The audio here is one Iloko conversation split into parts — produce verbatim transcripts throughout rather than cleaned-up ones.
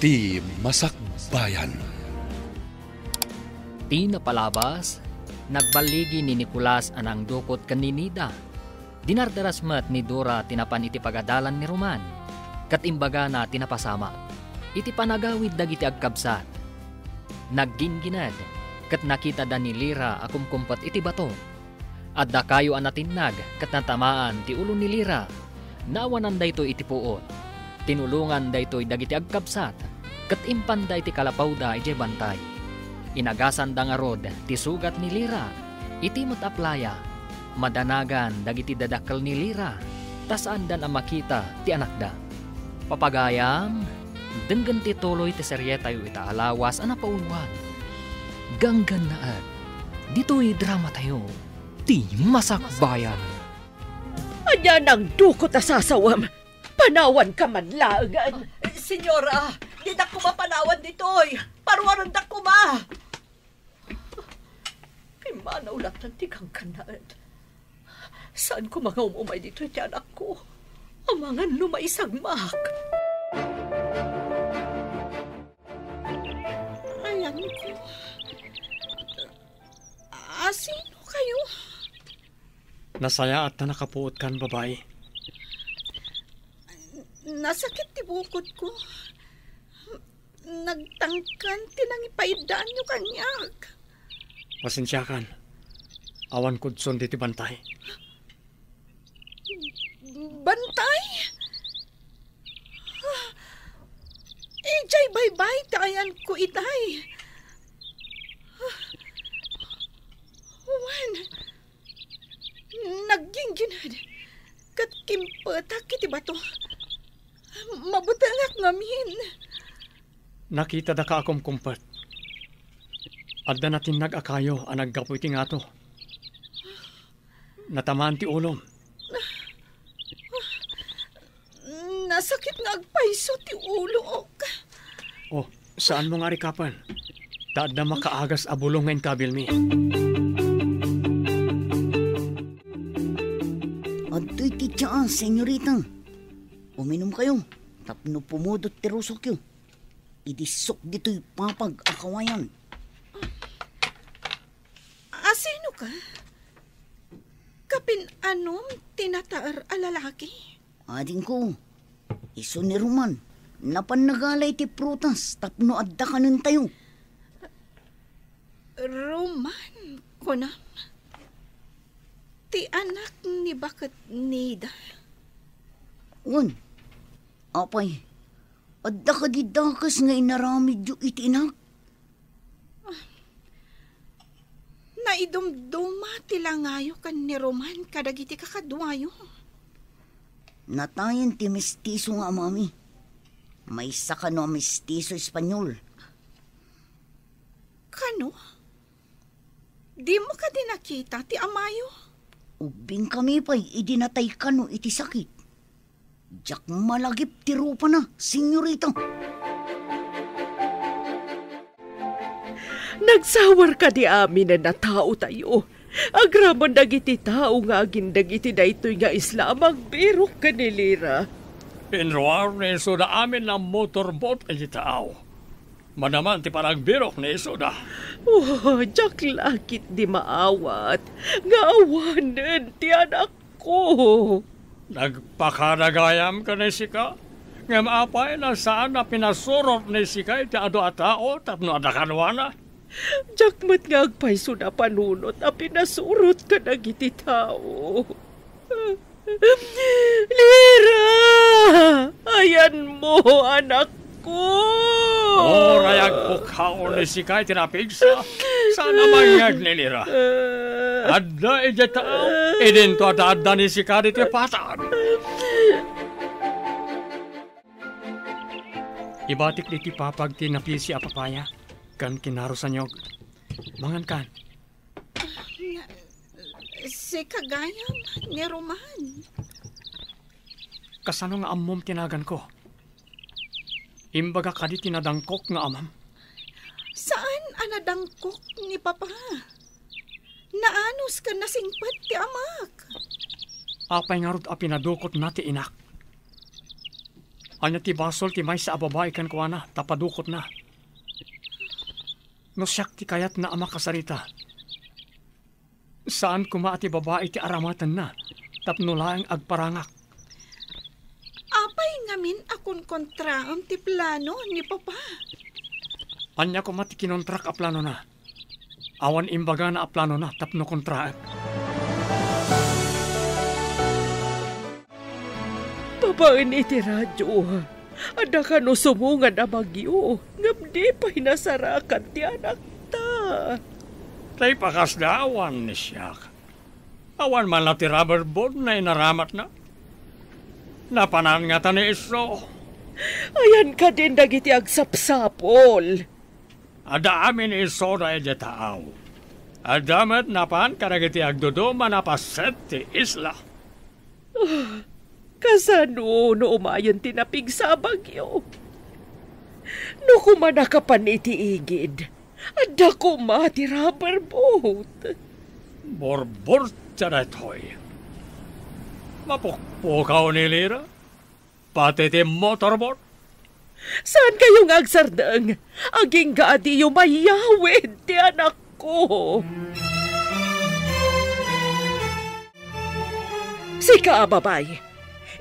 Ti Masakbayan. Ti napalabas, nagballigi ni Nicolas a nangdukot ken ni Nida. Dinardaras met ni Dora ti napan iti pagadalan ni Roman, ket imbagana ti napasamak iti panagawid dagiti agkabsat. Nagginggined, ket nakitada ni Lira a kumkumpet iti bato. Adda kayo a natinnag ket natamaan ti ulo ni Lira. Naawanan daytoy iti puot. Tinulongan daytoy dagiti agkabsat, ket impanda iti kalapawda idiay bantay. Inagasanda ngarud ti sugat ni Lira. Iti met a playa, madanagan dagiti dadakkel ni Lira, ta saandan a makita ti anakda. Papagayam, denggen ti tuloy ti serietayo ita a lawas a napauluan. Ganggannaet, ditoy dramatayo. Ti Masakbayan. Ania nangdukot a sasawem? Panawanka man laengen. Senyora, didak koma panawan ditoy. Paruarenda koma. Pimmanaw latta ti ganggannaet. Saan koma nga um-umay ditoy ti anakko. Amangan no maisagmak. Ayanko. Asino kayo? Nasayaat ta nakapuotkan, babai. Nasakit ti bukotko. Nagtangken ti nangipaidaanyo kaniak. Pasensiakan. Awan kudson diti bantay. Bantay? Idiay baybay ti ayanko itay. Wen, nagginggined ket kimpetak iti bato. Mabutengak ngamin. Nakitadaka a kumkumpet. Adda natinnag a kayo a naggapu iti ngato. Natamaan ti ulom. Nasakit nga agpayso ti ulok. Oh, saanmo nga arikapen? Ta adda makaagas a bulong nga inkabilmi. Adtoy ti tsaa, senyorita. Uminumkayo tapno pumudot ti rusokyo. Idissok ditoy papag a kawayan. Asino ka? Kapin-anom ti nataer a lalaki? Adingko, isu ni Roman, napan nagala iti prutas tapno adda kanentayo. Roman, kunam? Ti anak ni baket Nida? Wen, apay, adda kadi dakes nga inaramidyo iti inak? Naidumduma ti langayo ken ni Roman kadagiti kakaduayo. Natayen ti mestizo nga amami. Maysa kano a mestizo Espanyol. Kano? Dimo kadi nakita ti amayo? Ubbingkami pay idi natay kano iti sakit. Diak malagip ti rupana, senyorita. Nagsawar kadi aminen a taotayo, agraman dagiti tao nga agindeg iti daytoy nga isla a magbirok ken ni Lira. Pinruar ni Isoda amin a motorboat iti tao. Manaman ti panagbirok ni Isoda. Oh, diak la ketdi maawat nga awanen ti anak ko. Nagpakaragayam ken ni sika, ngem apay a saan a pinasurot ni sika iti adu a tao tapno adda kaduana? Diak met nga agpayso a panunot a pinasurot kadagiti tao. Lira! Ayanmo, anakko! Uray agpukkaw ni sika iti napigsa, saan a mangngeg ni Lira. Adda idiay tao, idinto adda-adda ni sika ditoy patag. Ibatik ditoy papag ti napisi a papaya, ken kinarusanyog. Mangankan. Sika gayam ni Roman. Kasano nga ammom ti naganko? Imbaga kadi ti nadangkok nga amam? Saan a nadangkok ni Papa. Naanus ken nasingpet ti amak. Apay ngarud a pinadukotna ti inak? Ania ti basol ti maysa a babai kenkuana ta padukotna? No siak ti kayatna a makasarita, saan koma a ti babai ti aramatenna tapno laeng agparangak. Apay ngamin a konkontraem ti plano ni Papa? Ania koma ti kinontrak a planona? Awan imbagana a planona tapno kontraek. Babaen iti radio, adda kano sumongan a bagyo, ngem di pay nasarakan ti anakta. Tay pakasda awan ni siak. Awan man la ti rubber boat nga inaramatna. Napanan ngata ni isu. Ayan kadin dagiti agsapsapol. Adda amin ni isu daydiay taaw. Adda met napan kadagiti agduduma a paset ti isla. Ah, kasano no umayen ti napigsa a bagyo? No koma nakapan iti igid, adda koma ti rubber boat. Burburtia daytoy. Mapukpukaw ni Lira. Pati ti motorboat. Saan kayo nga agsardeng? Agingga a diyo mayawid ti anakko. Sika a babay,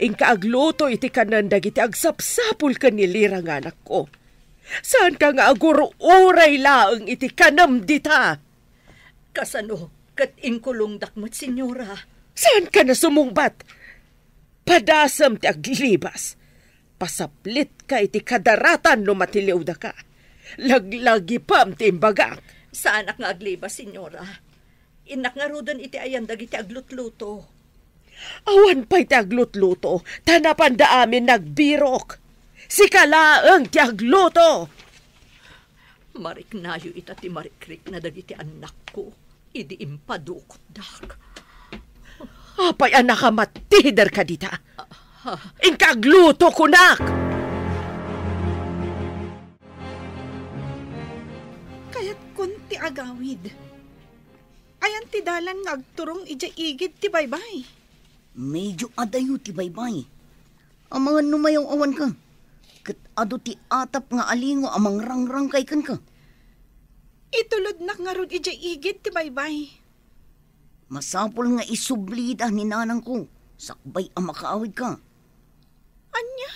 inka agluto iti kanen dagiti agsapsapul ken ni Lira nga anakko. Saanka nga agur-uray laeng iti kanem dita. Kasano ket inkulongdak met, senyora? Saanka nga sumungbat? Padasem ti aglibas. Pasaplitka iti kadaratan no matiliwdaka. Laglagipem ti imbagak. Saanak nga aglibas, senyora. Innak ngaruden iti ayan dagiti aglutluto. Awan pay ti aglutluto, ta napanda amin nagbirok. Sika laeng ti agluto. Mariknayo ita ti marikrikna dagiti annakko idi impadukotdak. Apay a nakamattider ka dita? Inka agluto, kunak! Kayatkon ti agawid. Ayan ti dalan nga agturong idiay igid ti baybay? Medio adayo ti baybay. Amangan no mayaw-awanka. Ket adu ti atap nga alingo a mangrangrangkay kenka. Itulodnak ngarud idiay igid ti baybay. Masapul nga isublida ni nanangko sakbay a makaawidka. Ania?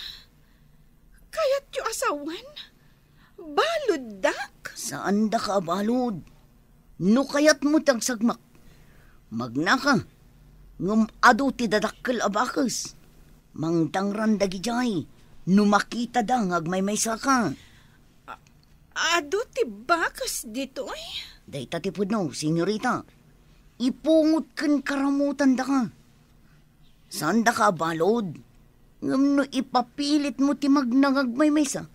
Kayatyo a sawen? Baluddak? Saandaka a balud. No kayatmo ti agsagmak, magnaka, ngem adu ti dadakkel a bakes. Mangdangran dagidiay no makitada nga agmaymaysaka. A-, adu ti bakes ditoy? Dayta ti pudno, senyorita. Ipungot ken karamutandaka. Saandaka a balud, ngem no ipapilitmo ti magna nga agmaymaysa,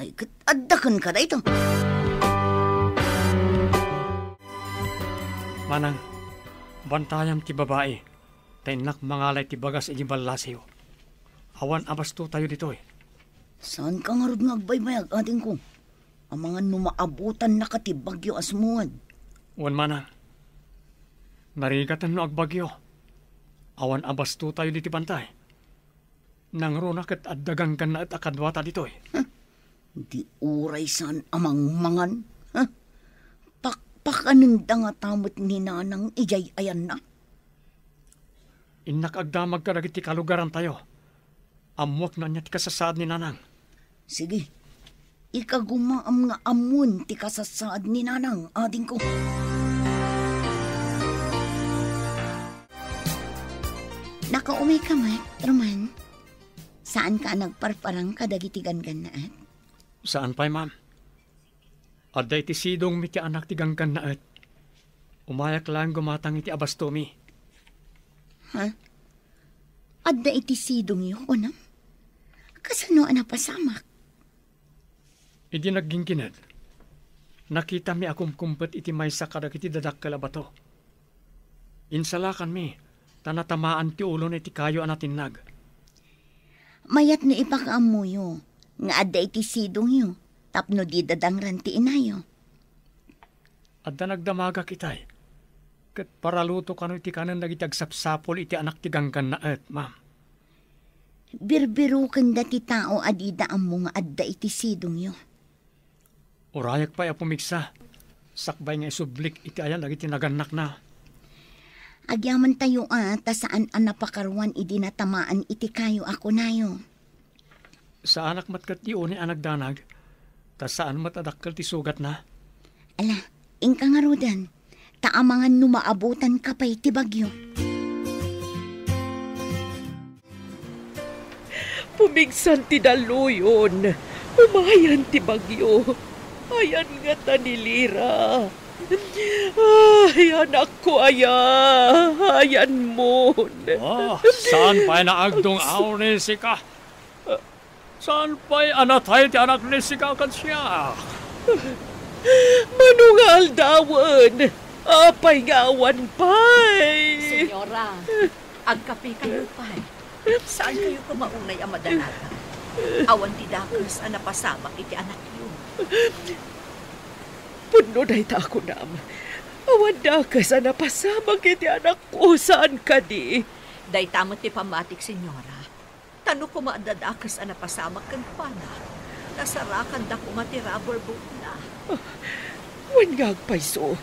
ay ket adda kenka dayta. Manang, bantayam ti babai, ta innak mangalay ti bagas iti ballasiw. Awan a bastotayo ditoy. Saanka ngarud nga agbaybayag, adingko? Amangan no maabutannaka ti bagyo a sumungad. Wen, manang. Narigaten no agbagyo. Awan a bastotayo diti bantay. Nangruna ket adda ganggannaet a kaduata ditoy. Huh? Di uray saan a mangmangan? Huh? Pakpakanenda ngata met ni Nanang idiay ayanna? Innak agdamag kadagiti kalugarantayo. Ammoak no ania ti kasasaad ni Nanang. Sige. Ikagumaam nga ammoen ti kasasaad ni Nanang, adingko. Nakaumay ka met, Roman? Saanka a nagparparang kadagiti ganggannaet? Saan pay, ma'am. Adda iti sidongmi ti anak ti ganggannaet. Umayak laeng gumatang iti abastomi. Ha? Adda iti sidongyo, kunam? Kasano a napasamak? Idi nagginggined, nakitami a kumkumpet iti maysa kadagiti dadakkel a bato. Insalakanmi, ta natamaan ti ulona iti kayo a natinnag. Mayat no ipakaammoyo nga adda iti sidongyo tapno di dadangran ti inayo. Adda nagdamagak itay, ket paraluto kano iti kanen dagiti agsapsapul iti anak ti ganggannaet, ma'am. Birbirokenda ti tao a dida ammo nga adda iti sidongyo. Urayek pay a pumigsa, sakbay nga isublik iti ayan dagiti nagannakna. Agyamantayo a ta saan a napakaruan idi natamaan iti kayo a kunayo. Saanak met ket ti unay a nagdanag, ta saan met a dakkel ti sugatna. Ala, inka ngaruden, ta amangan no maabutanka pay ti bagyo. Pumigsan ti dalluyon, umayan ti bagyo. Ayan ngata ni Lira. Ay, anakko aya, ayanmon. Ah, saan pay naagdung-aw ni sika? Saan pay a natay ti anak ni sika ken siak? Mano nga aldawen? Apay nga awan pay? Senyora, agkapekayo pay. Saan kayo koma unay a madanagan? Awan ti dakes a napasamak iti anakyo. Pudno dayta a kunam. Awan dakes a napasamak iti anakko, saan kadi? Dayta met ti pammatik, Senyora. Ta no koma adda dakes a napasamak kenkuana, nasarakanda koma ti rubber boatna. Wen nga agpayso,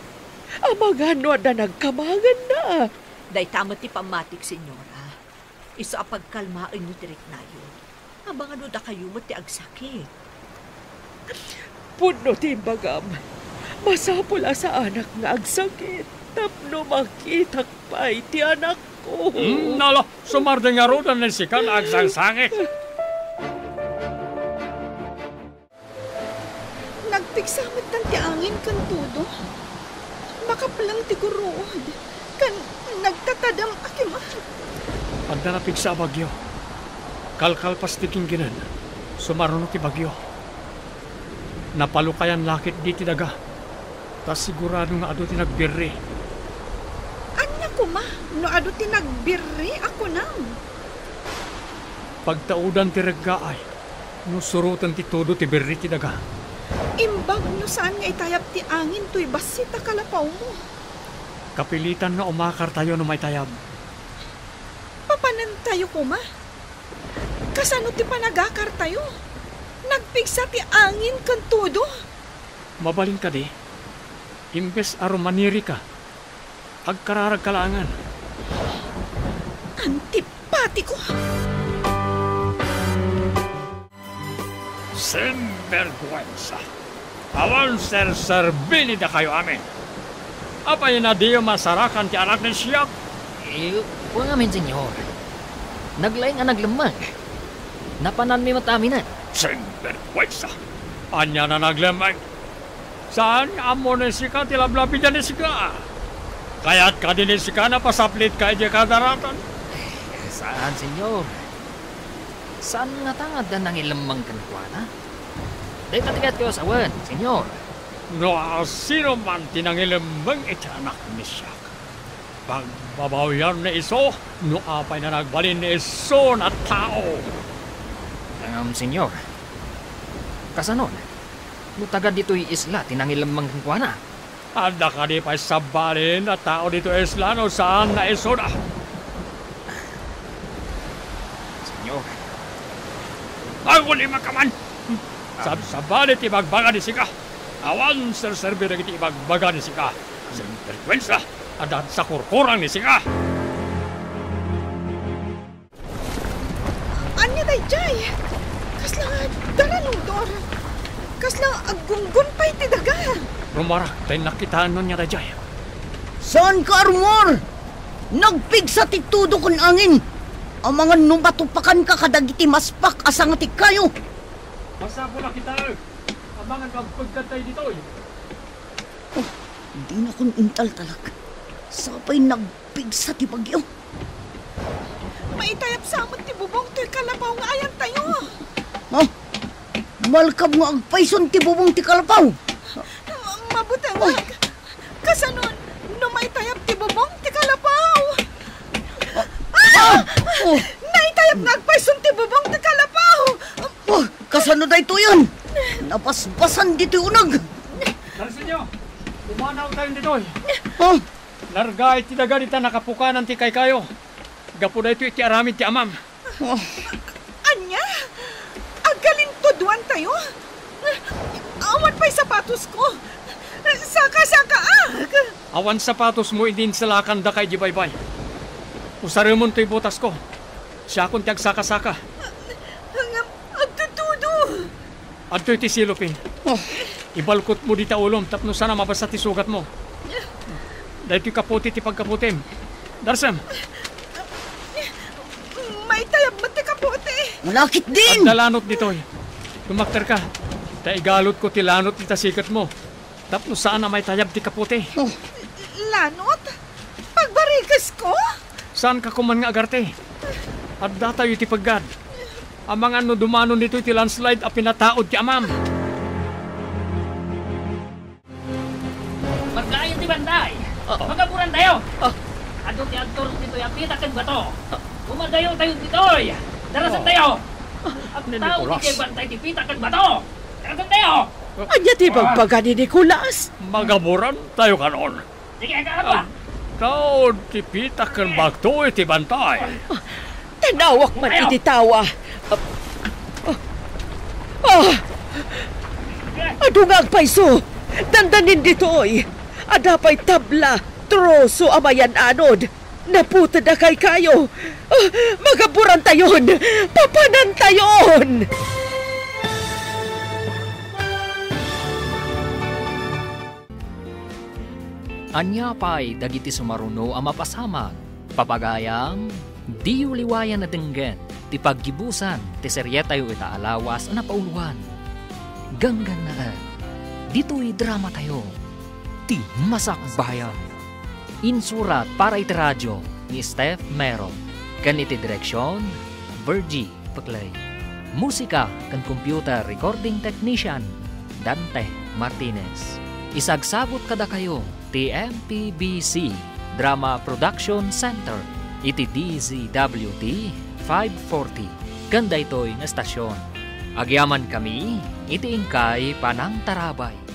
amangan no adda nagkamanganna. Dayta met ti pammatik, Senyora. Isu a pagkalmaenyo ti riknayo. Amangan no dakayo met ti agsakit. Pudno ti imbagam. Masapul a saanak nga agsakit tapno makitak pay ti anakko. Hmm, nala, sumardeng ngaruden ni sika nga agsangsangit. Nagpigsa met ti angin ken todo. Makapleng ti guruod, ken nagtatadem a kimak. Adda napigsa a bagyo. Kalkalpas ti gingginen, sumarno ti bagyo. Napalukayan la ketdi ti daga, ta sigurado nga adu ti nagbirri. Ania koma no adu ti nagbirri a kunam? Pagtaudan ti reggaay no suroten ti todo ti birri ti daga. Imbag no saan nga itayab ti angin toy bassit a kalapawmo. Kapilitan nga umakartayo no maitayab. Papanantayo koma? Kasano ti panagakartayo? Nagpigsa ti angin ken todo. Mabalin kadi, imbes a rumanirika, agkararagka laengen. Antipatiko! Sinbergwensa! Awan serserbi ni dakayo amin. Apay a diyo masarakan ti anak ni siak? Eh, wen ngamin, Señor. Naglaing a naglemmeng. Napananmi met aminen. Sinbergwensa! Ania a naglemmeng? Saan nga ammo ni sika ti lablabida ni sika? Kayat kadi ni sika a pasaplitka idiay kadaratan? Eh, saan, Señor. Saan ngata nga adda nangilemmeng kenkuana? Dayta ti kayatko a sawen, Señor. No sino man ti nangilemmeng iti anak ni siak, pagbabawian ni isu no apay a nagbalin ni isu a tao. Ngem, Señor, kasanon no taga ditoy isla ti nangilemmeng kenkuana? Adda kadi pay sabali a tao ditoy isla no saan nga isuda? Señor. Agulimak man! Sabsabali ti ibagbaga ni sika. Awan serserbi dagiti ibagbaga ni sika. Sinbergwensa, adda sakurkurang ni sika. Ania daydiay? Kasla daraludor. Kasla aggunggon pay ti daga. Rumarak ta innak kitaen no ania daydiay. Saanka a rummuar! Nagpigsa ti todo ken angin. Amangan no matupakanka kadagiti maspak a sanga ti kayo. Masapul a kitaek. Amangan no agpegkatayo ditoy. Oh, dinakon intaltalek. Sapay nagpigsa ti bagyo. Maitayab sa met ti bubong toy kalapaw nga ayantayo. Ha? Malkam nga agpayson ti bubong ti kalapaw. Ma-, mabutengek. Kasanon, no maitayab ti bubong ti kalapaw? Ah! Ah! Oh! Naitayab nga agpayson ti bubong ti kalapaw! Oh, kasano daytoyen? Nabasbasan ditoy uneg. Darsenyo, pumanawtayon ditoy. Oh! Nargaay ti daga dita nakapukanan ti kaykayo. Gapu daytoy iti aramid ti amam. Oh. Duan tayo? Awan pay sapatosko. Saka-sakaak! Awan sapatosmo idi insalakandaka idiay baybay. Usaremon toy botasko. Siakon ti agsaka-saka. Ngem, agtutudo! Adtoy ti silopin. Oh. Ibalkotmo dita ulom tapno saan a mabasa ti sugatmo. Daytoy kapote ti pagkapotem. Darsem! Maitayab met ti kapote. Lakit din! Adda lanot ditoy. Tumakderka. Ta igalotko ti lanot dita siketmo. Tapno saan a maitayab ti kapote. Oh. Lanot? Pagbarikesko? Saanka koman nga agarte. Addatayo iti peggad. Amangan no dumanon ditoy ti landslide a pinataud ti amam. Pagkayo ti bantay. Ah. Magaburan tayo. Ah. Adu ti agturong ditoy a pita ken bato. Ah. Umadayo tayo ditoy. Darasan tayo. Ah. Agtaud Nicolas. Iti bantay ti pita ken bato. Darasan tayo. Ania ti bagbaga ni Nicolas? Magaburan tayo kanon. Sige, agtaud ti pita ken bato iti bantay. Tanawak man iti tawa. Ah! Adu nga agpayso! Dandanin ditoy! Adda pay tabla, troso a mayan-anod! Naputed a kaykayo! Ah, magaburan tayon! Papanan tayon! Ania pay dagiti sumaruno a mapasamak? Papagayam, diyo liwayan a denggen ti paggibusan ti serietayo ita a lawas a napauloan. Ganggannaet, ditoy dramatayo, Ti Masakbayan. Insurat para iti radio ni Steph Mero, ken iti direksion, Virgie Peclay. Musika ken computer recording technician, Dante Martinez. Isagsagutko kadakayo ti M P B C Drama Production Center iti D Z W T five forty ken daytoy nga estasion. Agyamankami iti inkay panangtarabay.